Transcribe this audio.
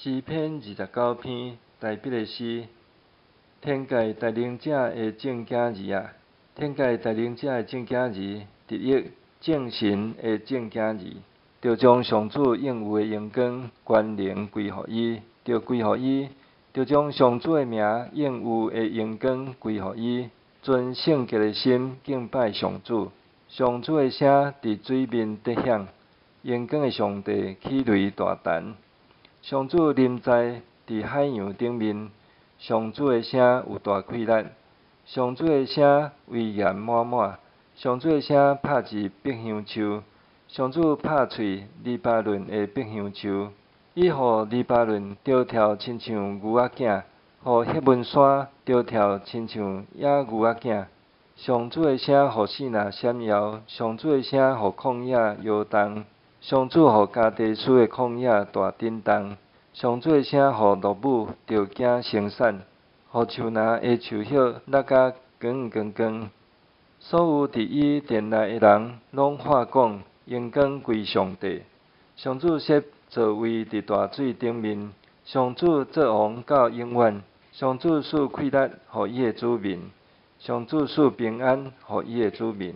詩篇29篇，大衛的詩。天界大能者的眾囝兒啊，天界大能者的眾囝兒，直譯眾神的眾囝兒，著將上主應有的榮光、權能歸予伊，著歸予伊，著將上主的名應有的榮光歸予伊，存聖潔的心敬拜上主。上主的聲佇水面得響，榮光的上帝起雷大彈。上主臨在佇海洋頂面，上主的聲有大氣力，上主的聲威嚴滿滿，上主的聲拍一柏香樹，上主拍碎黎巴嫩的柏香樹，伊予黎巴嫩著跳親像牛仔囝，予赫門山著跳親像野牛仔囝。上主的聲予爍爁閃耀，上主的聲予曠野搖動，上主予加低斯的曠野大震動。上主的聲予落雨著驚生產，予樹林的樹葉落甲光光光。所有佇伊殿內的人攏喊講：榮光歸上帝。上主設座位佇大水頂面，上主做王到永遠。上主賜氣力予伊的子民，上主賜平安予伊的子民。